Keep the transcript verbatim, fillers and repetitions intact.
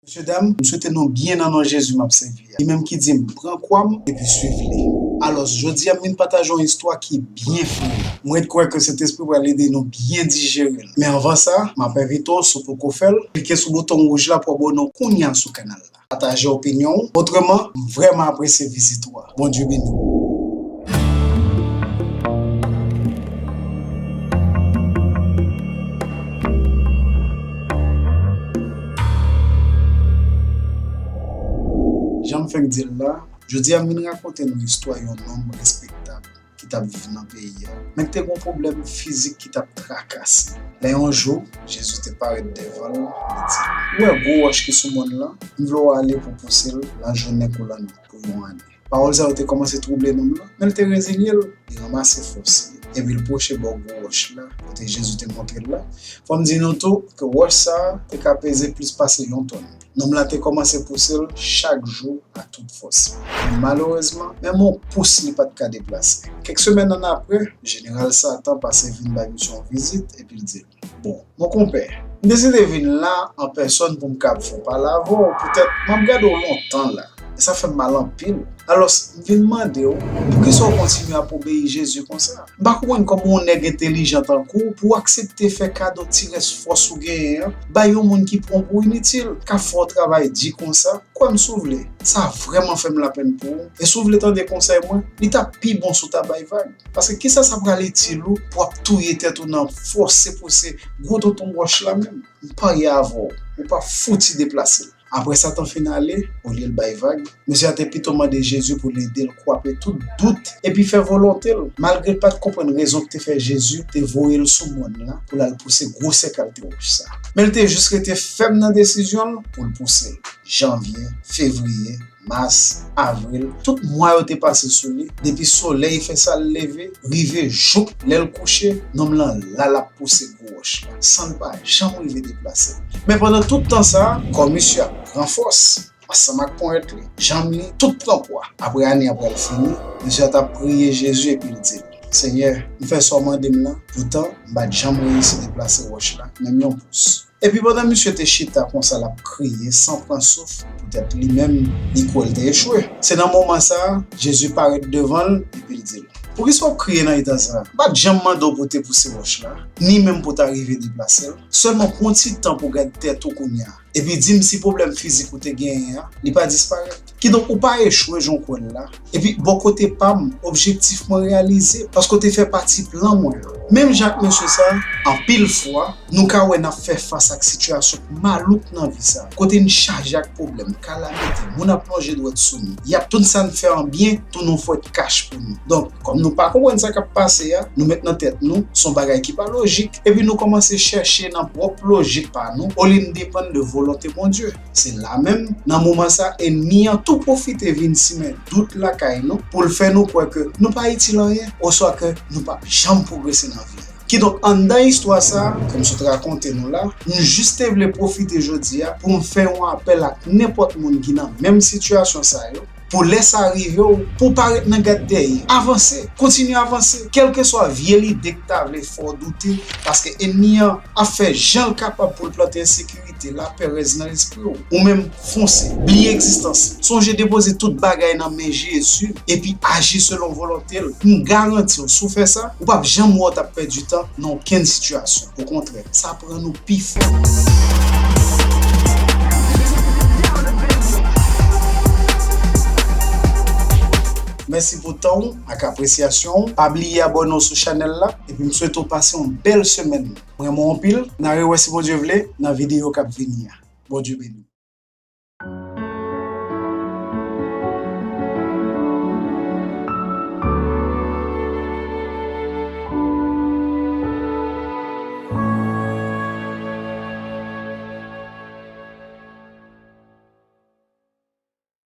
Mesye dam, m swete nou byen nan non Jezi m ap sèvi a. Li menm ki di m, pran kwa m epi swiv li. Alòs, jodi a m vin pataje yon istwa ki byen fre. Mwen ret kwè ke Sentespri pral ede nou byen dijere l. Men anvan sa, m ap envite w, si w poko fè l, klike sou bouton wouj la pou abòne w kounye a sou kanal la. Pataje opinyon w. Otreman, m vrèman apresye vizit ou a. Bondye beni w. Jan m fenk di l la, jodi a m vin rakonte nou istwa yon nonm respektab ki t ap viv nan peyi a, men k te gen yon pwoblèm fizik ki t ap trakase l. Lè yon jou, Jezi te parèt devan l, li di l, ou wè gwo wòch ki sou mòn lan? M vle w ale pou pouse l nan jounen kou lannwit pou yon ane. Pawòl sa yo te kòmanse twouble nonm lan, men l te rezinye l. Li ranmase fòs li, epi l pwoche bò gwo wòch la, kote Jezi te montre l la. Fò m di nou tou ke wòch sa a te ka peze plis pase yon tòn. Nonm lan te kòmanse pouse l chak jou ak tout fòs li. Men malerezman, menm yon pous li pa t ka deplase. Kèk semèn annapre, jeneral Satan pase vin bay misye yon vizit, epi l di l, bon, mon konpè, m deside vin la an pèsòn pou m kab fè yon pale avè w. Poutèt m ap gade w lontan la, e sa fè m mal anpil. Alòs, m vin mande w, poukisa w kontinye ap obeyi Jezi konsa? M pa konprann kòman yon nèg entèlijan tankou w pou w aksepte fè kado ti rès fòs ou genyen an bay yon moun ki pran w pou initil, k ap fè w travay di konsa. Kwè m si w vle, sa vrèman fè m lapenn pou ou. E si w vle tande konsèy mwen, li t ap pi bon si w ta bay vag. Paske kisa sa pral itil ou pou w ap touye tèt ou nan fòse pouse gwo tonton wòch la menm? M parye avè w, ou p ap fouti deplase l. Apre Satan fin ale, olye l bay vag, mesye a te pito mande Jezi pou l ede l kwape tout dout epi fè volonte l, malgre l pa t konprann rezon ki te fè Jezi te voye l sou mòn lan pou l al pouse gwo sèkalte wòch sa. Men l te jis rete fèm nan desizyon l pou l pouse l. Janvye, fevriye, mas, avril, tout mwa yo te pase sou li, depi solèy fè sa l leve, rive jouk lè l kouche, nonm lan la l ap pouse gwo wòch la, san l pa janm rive deplase l. Men pandan tout tan sa a, kò misye ap pran fòs, ansanm ak ponyèt li, janm li, tout pran pwa. Apre ane a pral fini, misye a t ap priye Jezi epi l di l, Senyè, m fè sa w mande m lan, poutan m pa t janm reyisi deplase wòch la, menm yon pous. Epi pandan misye te chita konsa l ap kriye san pran souf, poutèt li menm, li kwè l te echwe. Se nan moman sa a, Jezi parèt devan l epi l di l, poukisa w ap kriye nan eta sa a? M pa t janm mande w pou w te pouse wòch la, ni menm pou w ta rive deplase l. Sèlman pran yon ti tan pou w gade tèt ou kounye a. Epi di m si pwoblèm fizik ou te genyen an, li pa disparèt. Kidonk, ou pa echwe jan w kwè l la. Epi, bò kote pa m, objektif mwen reyalize, paske w te fè pati plan mwen an. Menm jan ak mesye sa a, anpil fwa, nou ka wè n ap fè fas ak sitiyasyon malouk nan vi sa a, kote n chaje ak pwoblèm, kalamite, moun ap lonje dwèt sou nou, y ap tout sa n fè an byen, tounen yon fwèt kach pou nou. Donk, kòm nou pa konprann sa k ap pase a, nou met nan tèt nou, se yon bagay ki pa lojik, epi nou kòmanse chèche nan pwòp lojik pa nou, olye n depann de volonte Bondye. Se la menm, nan moman sa, ènmi an tou pwofite vin simen dout lakay nou pou l fè nou kwè ke nou pa itil anyen, oswa ke nou p ap janm pwogrese nan vi a. Kidonk, anndan istwa sa a ke m sot rakonte nou la, m jis te vle pwofite jodi a pou m fè yon apèl ak nenpòt moun ki nan menm sitiyasyon sa yo, pou lè sa rive w, pou w pa ret nan gad dèyè. Avanse, kontinye avanse, kèlkeswa vye lide k ta vle fè w doute, paske ènmi an ap fè jan l kapab pou l plante ensekirite, lapèrèz nan lespri w. Ou menm, fonse, bliye egzistans. Sonje depoze tout bagay nan men Jezi, epi aji selon volonte l. M garanti w, si w fè sa, ou p ap janm wè w t ap pèdi tan nan okenn sitiyasyon. Okontrè, sa ap rann ou pi fò. Mèsi pou tan w ak apresyasyon w. Pa bliye abòne w sou chanèl la, epi m swete w pase yon bèl semèn. M renmen w anpil. N a rewè si Bondye vle nan videyo k ap vini a. Bondye beni w.